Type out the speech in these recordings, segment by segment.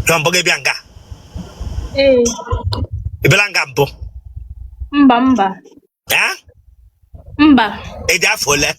Na mbụ gị bịa nga? Ee. Ị bịala nga mbụ? Mba, mba. Eh? Mba. Ị dị afọ ole?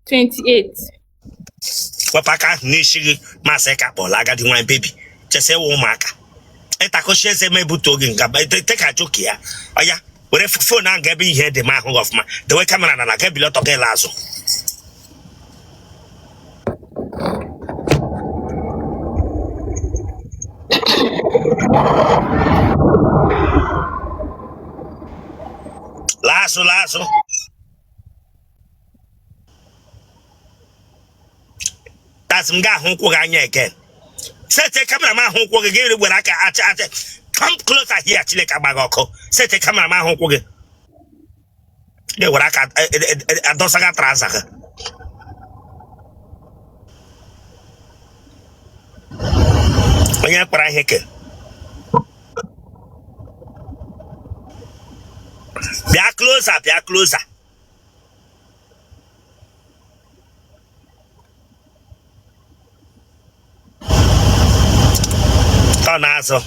28. Wepụ aka ahụ n'isi gị, masị ka kpọla agadi nwaanyị baby chesa ịwụ ụmụaka ịtakọchi eze ma ebutuo gị nga teka joke ya ọya were phone ahụ ga ebe ihe dị ma ahụ gị ọfụma dewe camera na na ga ebili ọtọ gị la azụ. Laa azụ, laa azụ. That's m ga-ahụ ụkwụ gị anya again. Sete camera m ahụ ụkwụ gị, gị were aka acha acha. Come closer here, Chineke agba gị ọkụ. Sete camera m ahụ ụkwụ gị. Gị were aka adọsaga trouser gị. Onye kpara ihe ke. Bịa closer, bịa closer. Ọ na-azụ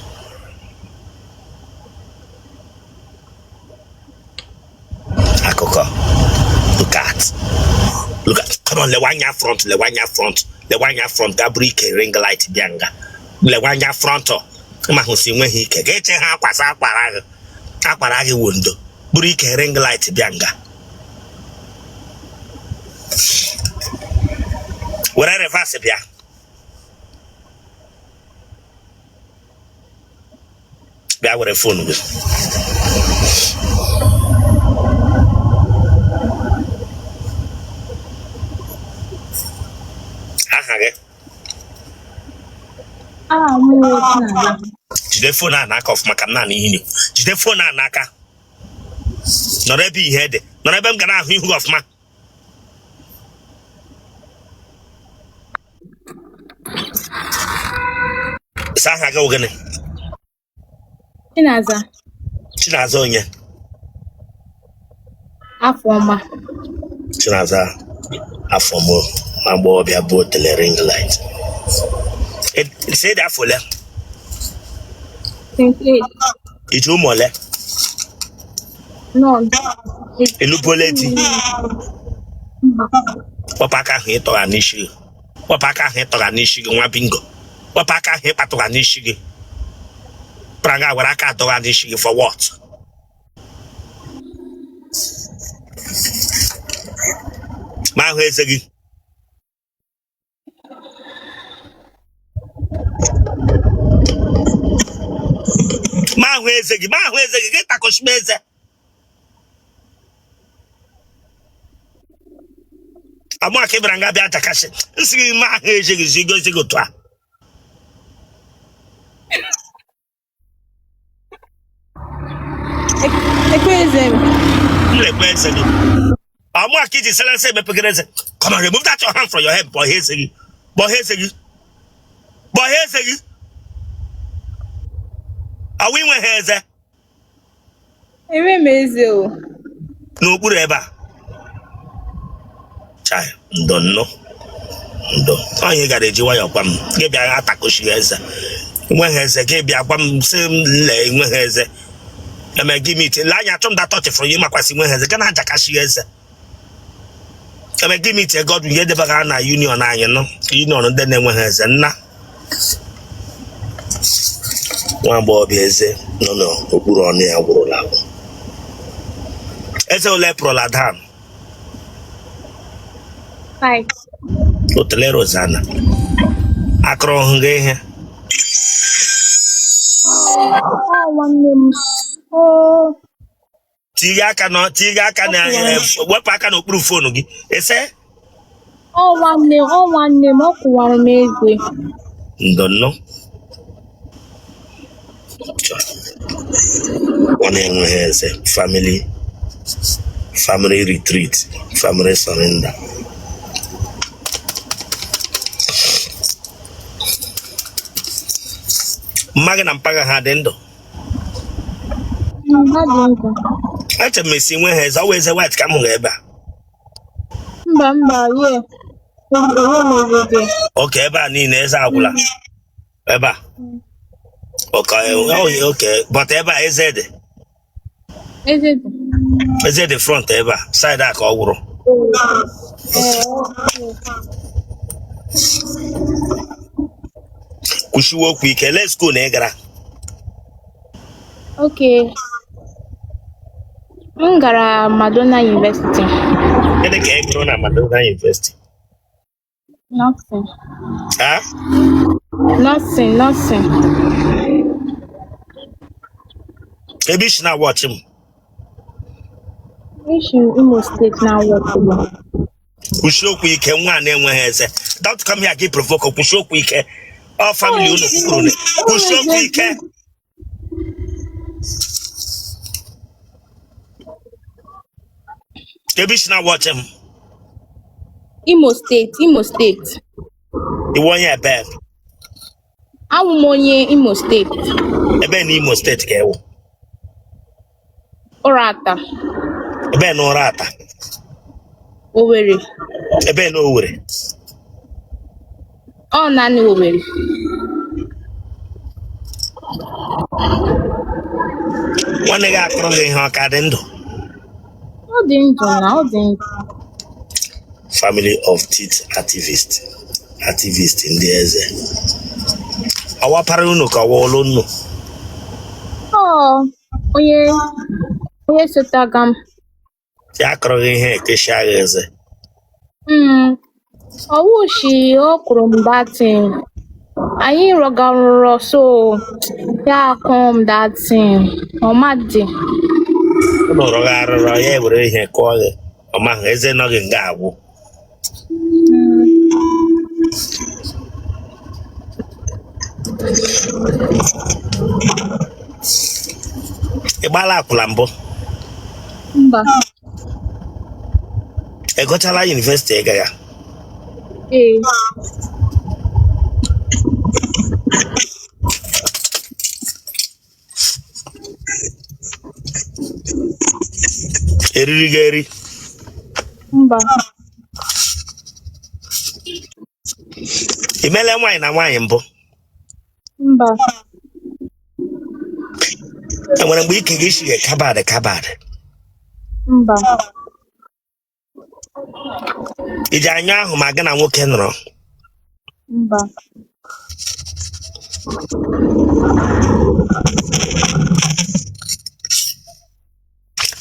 akụkọ. Look at, look at, come on, lewe anya front, lewe anya front, lewe anya front. Gaa buru ike ring light bịa nga, lewe anya front. Ma hụ si nweghị ike ga-eche ha akwasa akwara gị, akwara gị wondo. Buru ike ring light bịa nga, were reverse bịa. Bịa were phone gị. Aha gị? Aha m wụ Chinaza. Jide phone a n'aka ọfụma ka m na-anụ ihe ị na-ekwu. Jide phone a n'aka, nọrọ ebe ihe dị, nọrọ ebe m ga na-ahụ ihu gị ọfụma. Sị aha gị wụ gịnị? Chinaza. Chinaza onye? Afọma. Chinaza Afọma, agbọghọbịa bu otele ring light. Sị ị dị afọ ole? 28. I ji ụmụ ole? None. Ị lụbuola di? Mba. Wepụ aka ahụ ị tọgha n'isi gị. Wepụ aka ahụ ị tọgha n'isi gị, nwa bingo. Wepụ aka ahụ ị kpatụgha n'isi gị. Pranga were aka adọgha n'isi gị for what? Ma ahụ eze gị. Ma ahụ eze gị, ma ahụ eze gị, gị takọchima eze. Amụ aka ịbara nga bịa jakasị. M sị gị ma ahụ eze gị zi gozi gị otu a. Ekwe eze m. M lekwa eze gị. Amụ aka iji silencer emepegere eze. Come on, remove that your hand from your head. Bọhee eze gị. Bọhee eze gị. Bọhee eze gị. Awụ inweghị eze. Enwe m eze o. N'okpuru ebe a. Chai, ndo nnụ. Ndo. Onye gara eji nwayọọ gwa m, gị bịa atakụchighị eze. Nweghị eze, gị bịa gwa m sị m lee nweghị eze. Eme gị meet, lee anya achọ m that touch from you makwasị nweghị eze, gana ajakashighị eze. Eme gị meet Godwin ihe debaga na union anyị nọ, union ndị na-enweghị eze nna. Nwa agbọghọbịa eze nọ n'okpuru ọnụ ya gwụrụla agwụ. Eze ole pụrụla down? Five. Otele Rosanna. Akụrụ hụ gị ihe. Ọ nwanne m. Oh. Tinye aka na tinye aka na wepụ aka n'okpuru phone gị ese. Ọ nwanne ọ nwanne m ọ kụwara m eze. Ndo nnọọ. Ọ na-enweghị eze family family retreat family surrender. Mma gị na mpa gị ha dị ndụ? Ha dị ndụ. Eche m esi nweghị eze, ọ wụ eze white ka m hụrụ ebe a. Mba mba ye. Enwe m eze. Okay, ebe a niile eze agwụla. Ebe a. Okay, oh, okay. But ebe a eze dị. Eze dị. Eze dị front ebe a. Side a ka ọ wụrụ. Ee. Kwuchiwe okwu ike. Let's go na ị gara. Okay. M gara Madonna University. Gịnị ka ị gụrụ na Madonna University? Nursing. Ha? Nursing, nursing. Ebe i si na-watch m. Eshi m Imo State na-watch gị. Kwuchie okwu ike nwa a na-enweghị eze. Don't come here gị provoke. Kwuchie okwu ike. Ọ family unu kwuru na. Kwuchie okwu ike. Ebe i si na-watch m. Imo State, Imo State. Ị wụ onye ebe? Awụ m onye Imo State. Ebe na Imo State ka ị wụ. Ụrata. Ebe na Ụrata. Owerri. Ebe na Owerri. Ọ naanị Owerri. Nwanne gị akụrụ gị ihe ọ ka dị ndụ? Ọ dị ndụ na ọ dị ndụ. Family of teeth activist activist ndị eze. Ọ wapara unu ka ọ wụlụ unu? Ọ onye onye sotaga m. Ya akụrụ gị ihe ekeshia gị eze. Ọwụshi ọ kụrụ m that thing. Anyị rọga nrọ so ya akụ m that thing. Ọ madị. Unu rọga arụrọ ya ewere ihe kụọ gị. Ọ mahụ eze nọ gị nga agwụ. Ị gbaala akwụla mbụ? Mba. Ị gụchala university ị gaga? Ee. Eriri gị eri? Mba. Ị meela nwaanyị na nwaanyị mbụ? Mba. Enwere mgbe ike gị shighe kabad kabad? Mba. I ji anyụ ahụ ma gị na nwoke nọrọ? Mba.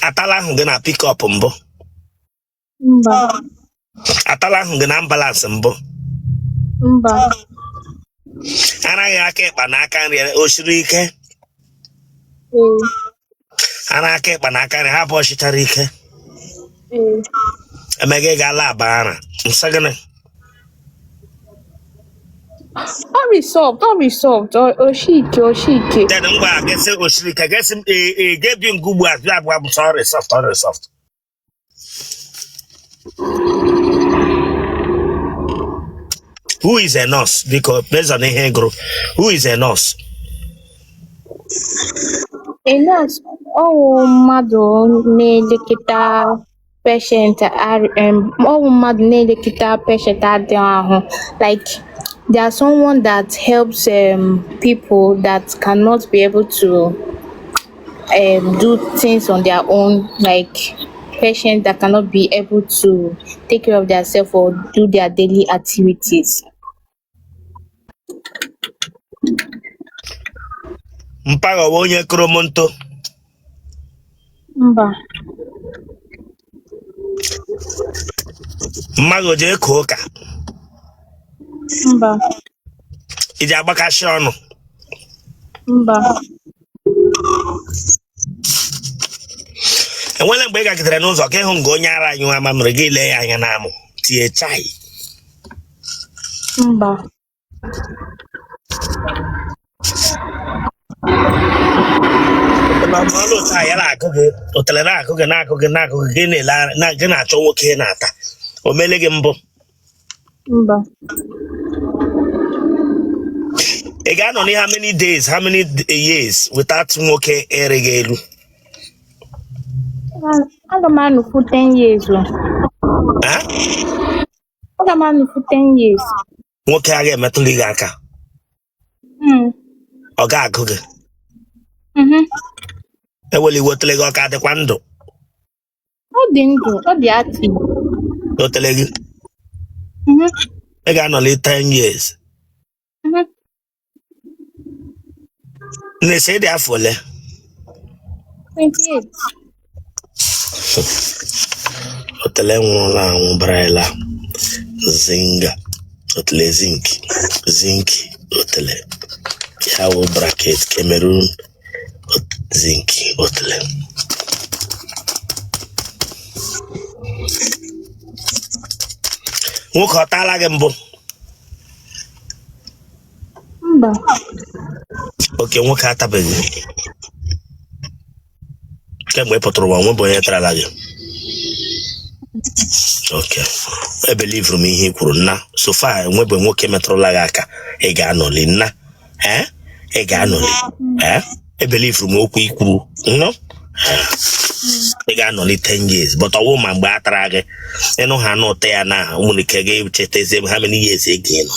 Atala ahụ gị na pickup mbụ? Mba. Atala ahụ gị na ambulance mbụ? Mba. Anaghị aka ịkpa na aka nri o siri ike? Ee. Ara aka ịkpa na aka nri ha abụọ sichara ike? Ee. Emega ị ga-ala aba ara nsọ gịnị? Ọ resolved, ọ resolved, o shi ike, o shi ike. Then ngwa gesi o siri ike gesi m ee ee gebi ngụ ugbu a bịa gwa m sorry soft sorry soft. Who is a nurse? Biko based on ihe ị gụrụ. Who is a nurse? A nurse ọ wụ mmadụ na-elekọta patient ọ wụ mmadụ na-elekọta patient adịghị ahụ like they are someone that helps people that cannot be able to do things on their own, like patients that cannot be able to take care of themselves or do their daily activities. Mpa gị ọ wụ onye koromonto? Mba. Mma gị o ji eko ụka? Mba. I ji agbakasị ọnụ? Mba. Enwere mgbe ị gagidere n'ụzọ ka ịhụ nga onye ara anyụ mamịrị gị lee ya anya n'amụ tie chai? Mba. Ọnụ otu a ya na-agụ gị otele na-agụ gị na-agụ gị na-agụ gị gị na-ele gị na-achọ nwoke ị na-ata o mele gị mbụ? Mba. Ị ga-anọ n'ihe how many days, how many years without nwoke ịrị gị elu? Aga m anọfu 10 years o. Ha? Aga m anọfu 10 years. Nwoke agaghị emetụli gị aka? Ọ ga-agụ gị? Mhm. Eweli iwe, otele gị ọ ka dịkwa ndụ? Ọ dị ndụ, ọ dị active. Otele gị? Mhm. Ị ga-anọli 10 years. Mhm. Nne, sị ị dị afọ ole? 28. Otele nwụrụla anwụ barala zinga otele zinc zinc otele ya wụ bracket Cameroon zinc otele. Nwoke ọ taala gị mbụ? Mba. Okay, nwoke atabeghị. Kemgbe ị pụtara ụwa, nwebe onye tarala gị? Okay, ebelivuru m ihe i kwuru nna. So far enwebe nwoke metụrụla gị aka, ị ga-anọli nna. Ee, ị ga-anọli. Ee, ebelivuru m okwu i kwuru nnọ. Ị ga-anọli 10 years, but ọwụ ma mgbe a tara gị ịnụ ha anụ ụtọ ya na nwere ike gị chetazie how many years ị ga-enọ.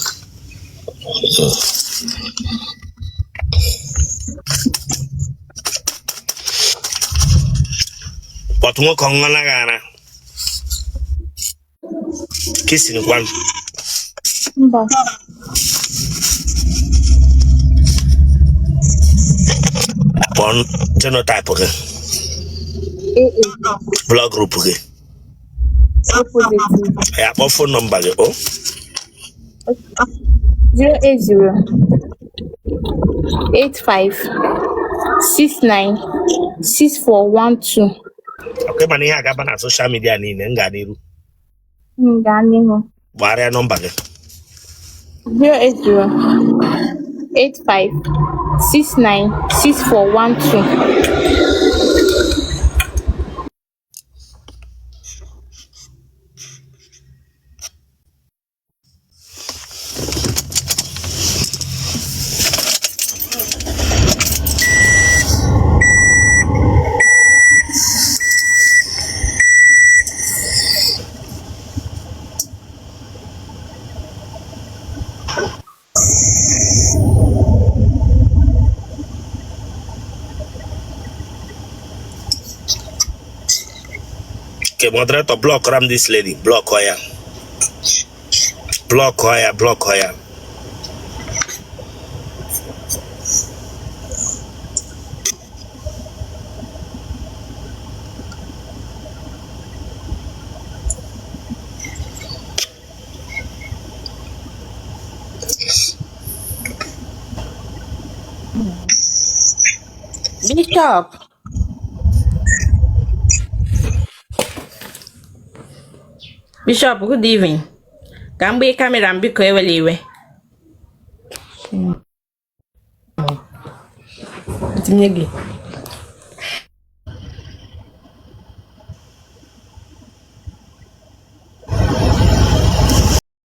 But nwoke ọ ṅụọla gị ara? Kissing kwanụ? Mba. Kpọọ genotype gị. AA. Blood group gị? O positive. Ya kpọọ phone number gị o. 080 85 69 6412. Okay, mana ihe agaba na social media niile m gaa n'iru. M gaa n'ihu. Gbagharịa nọmba gị. 080 85 69 6412. Okay, moderator, block ram this lady. Block ya. Block ya, block ya. Bishop. Bishop, good evening. Ka m gbee camera m biko ewela iwe. Tinye gị.